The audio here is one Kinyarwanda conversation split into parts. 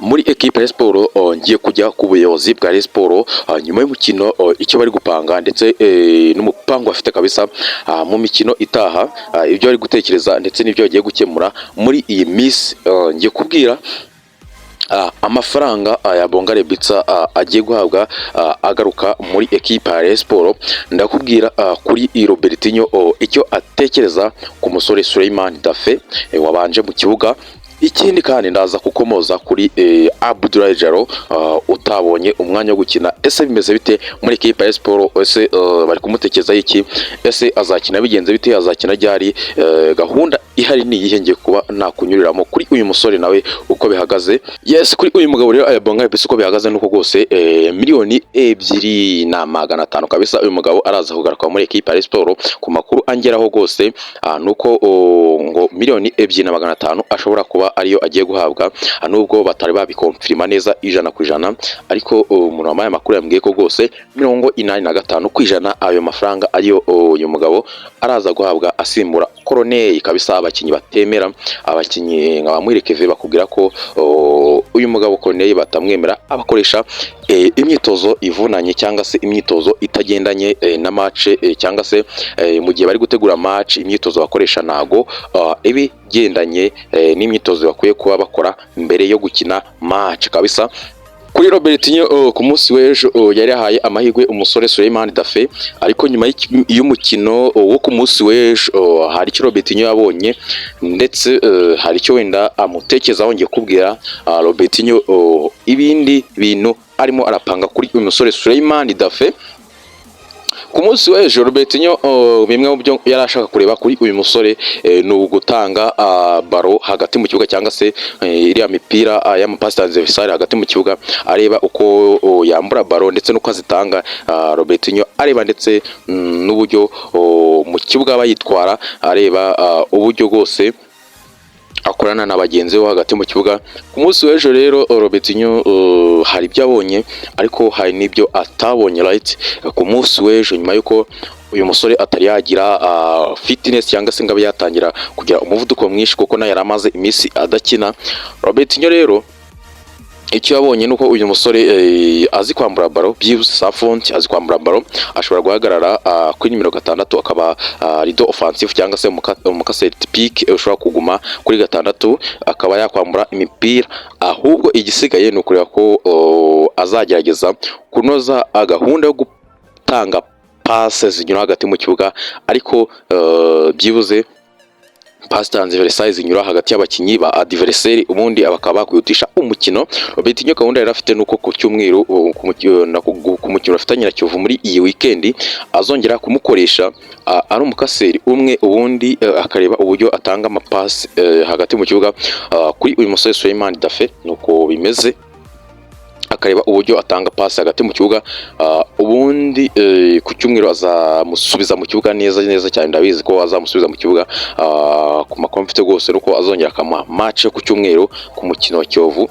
Muri ekipe ya Sport, ngiye kujya ku buyobozi bwa Rayon Sport nyuma y'umukino, icyo bari gupanga ndetse n'umupango bafite kabisa mu mikino itaha, ibyo bari gutekereza ndetse n'ibyo bagiye gukemura muri iyi minsi. Ngiye kubwira amafaranga ya Bonga Lebitsa agiye guhabwa agaruka muri ekipe ya Rayon Sport. Ndakubwira kuri Robertinho, icyo atekereza ku musore Suleiman Dafe wabanje mu kibuga. Ikindi kandi, ndaza kukomoza kuri Abdoulaye Jallow utabonye umwanya wo gukina. Ese bimeze bite muri ekipe ya Sport? Ese bari kumutekerezaho iki? Ese azakina bigenze bite? Azakina ryari? Gahunda ihari ni iyihe? Ngiye kuba nakunyuriramo kuri uyu musore nawe uko bihagaze. Yes, kuri uyu mugabo rero Ayabonga Lebitsa, uko bihagaze nuko rwose 2,500,000 kabisa uyu mugabo araza kugaruka muri ekipe ya Sport. Ku makuru angeraho rwose, nuko ngo 2,500,000 ashobora kuba ariyo agiye guhabwa, nubwo batari babikonfirima neza 100%, ariko umuntu wamaye amakuru yambwiye ko rwose 85% ayo mafaranga ariyo uyu mugabo araza guhabwa asimbura Koroneli kabisa. Abakinnyi batemera, abakinnyi nka ba Muhire bakubwira ko uyu mugabo Koroneli batamwemera, abakoresha imyitozo ivunanye cyangwa se imyitozo itagendanye na match, cyangwa se mu gihe bari gutegura match imyitozo bakoresha ntago ibigendanye n'imyitozo bakwiye kuba bakora mbere yo gukina match kabisa. Kuri Robertinho, ku munsi w'ejo yari yahaye amahirwe umusore Suleiman Dafe, ariko nyuma y'umukino wo ku munsi w'ejo hari icyo Robertinho yabonye ndetse hari icyo wenda amutekerezaho. Ngiye kubwira Robertinho ibindi bintu arimo arapanga kuri uyu musore Suleiman Dafe. Ku munsi w'ejo Robertinho, bimwe mu byo yari ashaka kureba kuri uyu musore ni ugutanga ballon hagati mu kibuga cyangwa se iriya mipira y'amapasi transversale hagati mu kibuga, areba uko yambura ballon ndetse n'uko azitanga. Robertinho areba ndetse n'uburyo mu kibuga aba yitwara, areba uburyo rwose akorana na bagenzi be hagati mu kibuga. Ku munsi w'ejo rero Robertinho hari ibyo abonye ariko hari n'ibyo atabonye, right? Ku munsi w'ejo, nyuma y'uko uyu musore atari yagira fitness cyangwa se ngo abe yatangira kugira umuvuduko mwinshi, kuko nawe yari amaze iminsi adakina, Robertinho rero icyo yabonye ni uko uyu musore azi kwambura ballon byihuse. Safonti azi kwambura ballon, ashobora guhagarara kuri nimero 6 akaba leader offensive cyangwa se umucasseur typique ushobora kuguma kuri 6 akaba yakwambura imipira. Ahubwo igisigaye ni ukureba ko azagerageza kunoza gahunda yo gutanga passe zinyura hagati mu kibuga, ariko byibuze passe transversale zinyura hagati y'abakinnyi ba adversaire, ubundi bakaba bakwihutisha umukino. Robertinho gahunda yari afite nuko ku cyumweru, ku mukino bafitanye na Kiyovu muri iyi weekend, azongera kumukoresha ari umucasseur umwe, ubundi akareba uburyo atanga amapasi hagati mu kibuga kuri uyu musore Suleiman Dafe. Nuko bimeze, akareba uburyo atanga pasi hagati mu kibuga, ubundi ku cyumweru azamusubiza mu kibuga neza neza cyane. Ndabizi ko azamusubiza mu kibuga. Ku makuru mfite rwose nuko azongera akamuha match yo ku cyumweru ku mukino wa Kiyovu,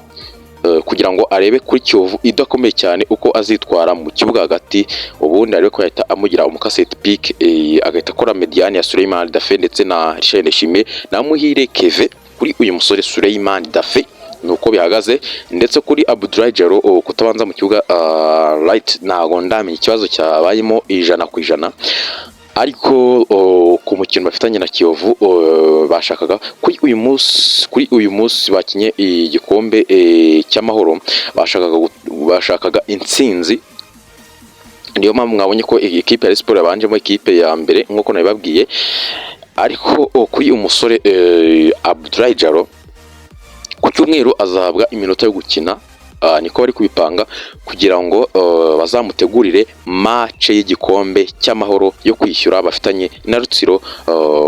kugira ngo arebe kuri Kiyovu idakomeye cyane uko azitwara mu kibuga hagati, ubundi arebe ko yahita amugira umucasseur typique, agahita akora médiane ya Suleiman Dafe ndetse na Richard Ndayishimiye na Muhire Keve. Kuri uyu musore Suleiman Dafe nuko bihagaze. Ndetse kuri Abdoulaye Jallow kutabanza mu kibuga, right, ntago ndamenya ikibazo cyabayemo 100%, ariko ku mukino bafitanye na Kiyovu, bashakaga kuri uyu munsi bakinye igikombe cy'amahoro, bashakaga intsinzi. Niyo mpamvu mwabonye ko ikipe ya Rayon Sports yabanjemo ikipe ya mbere nk'uko nabibabwiye. Ariko kuri uyu musore Abdoulaye Jallow, ku cyumweru azahabwa iminota yo gukina, niko bari kubipanga, kugira ngo bazamutegurire match y'igikombe cy'amahoro yo kwishyura bafitanye na Rutsiro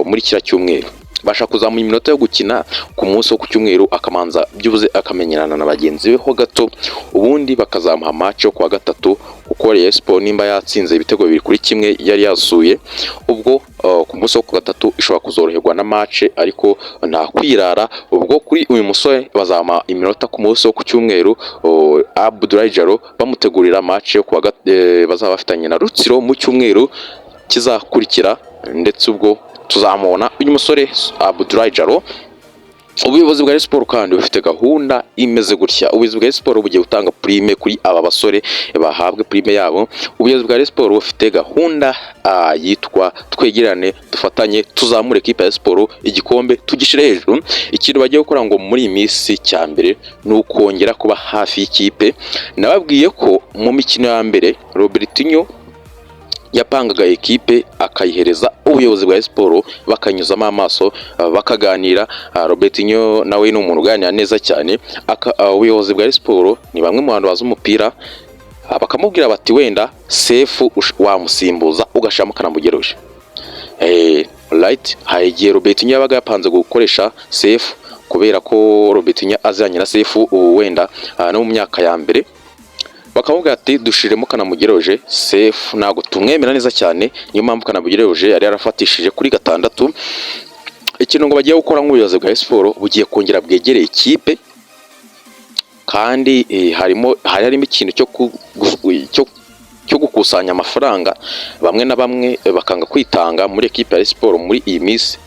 muri kiriya cyumweru. Bashaka kuzamuha iminota yo gukina ku munsi wo ku cyumweru, akamanza byibuze akamenyerana na bagenzi be ho gato, ubundi bakazamuha match yo kuwa gatatu, kuko Rayon Sports nimba yatsinze ibitego 2-1 yari yasuye, ubwo ku munsi wo ku gatatu ishobora kuzoroherwa na match, ariko nta kwirara. Ubwo kuri uyu musore bazamuha iminota ku munsi wo ku cyumweru, Abdoulaye Jallow, bamutegurira match yo kuwa bazaba bafitanye na Rutsiro mu cyumweru kizakurikira, ndetse ubwo tuzamubona uyu musore Abdoulaye Jallow. Ubuyobozi bwa Rayon Sport kandi bufite gahunda imeze gutya. Ubuyobozi bwa Rayon Sport bugiye gutanga prime kuri aba basore, bahabwe prime yabo. Ubuyobozi bwa Rayon Sport bufite gahunda yitwa "Twegerane, dufatanye, tuzamure ekipe ya Sport, igikombe tugishyire hejuru". Ikintu bagiye gukora ngo muri iyi minsi cya mbere ni ukongera kuba hafi y'ikipe. Nababwiye ko mu mikino ya mbere Robertinho yapangaga ekipe, akayihereza ubuyobozi bwa siporo, bakanyuzamo amaso, bakaganira. Robertinho nawe ni umuntu uganira neza cyane. Ubuyobozi bwa siporo ni bamwe mu bantu bazi umupira, bakamubwira bati: "Wenda Sefu wamusimbuza ugashiramo Kanamugire." Right, hari igihe Robertinho yabaga yapanze gukoresha Sefu, kubera ko Robertinho aziranye na Sefu ubu wenda no mu myaka ya mbere, bakamubwira ati: "Dushiremo Kanamugire Roger, Sefu ntabwo tumwemera neza cyane." Niyo mpamvu Kanamugire Roger yari yarafatishije kuri gatandatu. Ikintu ngo bagiye gukora nk'ubuyobozi bwa siporo, bugiye kongera bwegereye ikipe, kandi hari harimo ikintu cyo gukusanya amafaranga, bamwe na bamwe bakanga kwitanga muri ekipe ya siporo muri iyi minsi,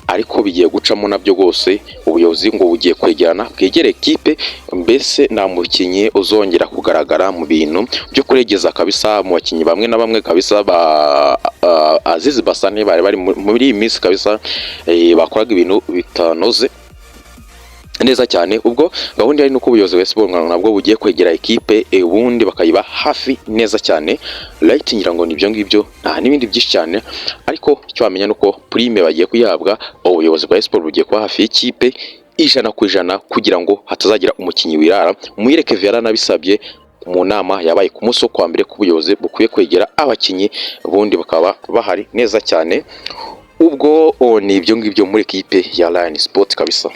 ariko bigiye gucamo nabyo rwose. Ubuyobozi ngo bugiye kwegerana, bwegere ekipe, mbese nta mukinnyi uzongera kugaragara mu bintu byo kuregeza kabisa. Mu bakinnyi bamwe na bamwe kabisa, ba Azizi Basane bari bari muri iyi minsi kabisa, bakoraga ibintu bitanoze neza cyane. Ubwo gahunda yari nuko ubuyobozi bwa siporo nabwo bugiye kwegera ekipe, ubundi bakayiba hafi neza cyane. Right, ngira ngo nibyo ngibyo, nta n'ibindi byinshi cyane, ariko icyo wamenya nuko prime bagiye kuyihabwa, ubuyobozi bwa siporo bugiye kuba hafi y'ikipe 100% kugira ngo hatazagira umukinnyi wirara. Muhire Kevin yaranabisabye mu nama yabaye ku munsi wo kuwa mbere ko ubuyobozi bukwiye kwegera abakinnyi, ubundi bakaba bahari neza cyane. Ubwo ni ibyo ngibyo muri ekipe ya Rayon Sport kabisa.